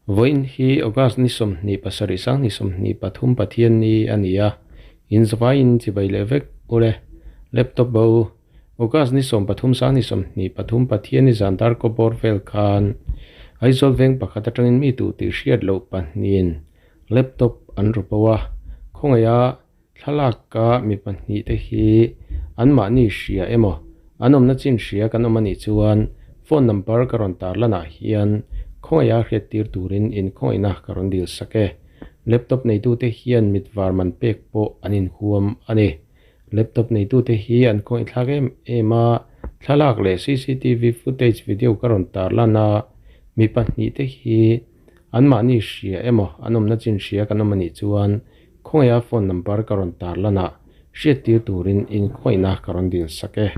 Vawiin hi August ni 27 2023 Pathianni a ni a, in zavaiin chibai leh vek ule. Laptop bo August ni 13 2023 Pathianni zan dar kaw bawr vel khan Aizawl veng pakhat atangin mi tuh tih hriat loh pahnihin laptop an ru bo a, khawngaiha Thlalaka mi pahnihte hi anmahni hria emaw, an awmna chin hria kan awm a nih chuan phone number ka rawn tar lanah hian khawngaiha hriat tir turin inkhawngaihna ka rawn dil sak e. Laptop neitute hian mit var man pek pawh an inhuam a ni. Laptop neitute hi an khawngaihthlak em em a, thlalak leh cctv footage video ka rawn tar lan a, mi pahnihte hi anmahni hria emaw, an awmna chin hria kan awm a nih chuan Khawngaiha phone number ka rawn tar lanah hriattir turin inkhawihna ka rawn dil sak e.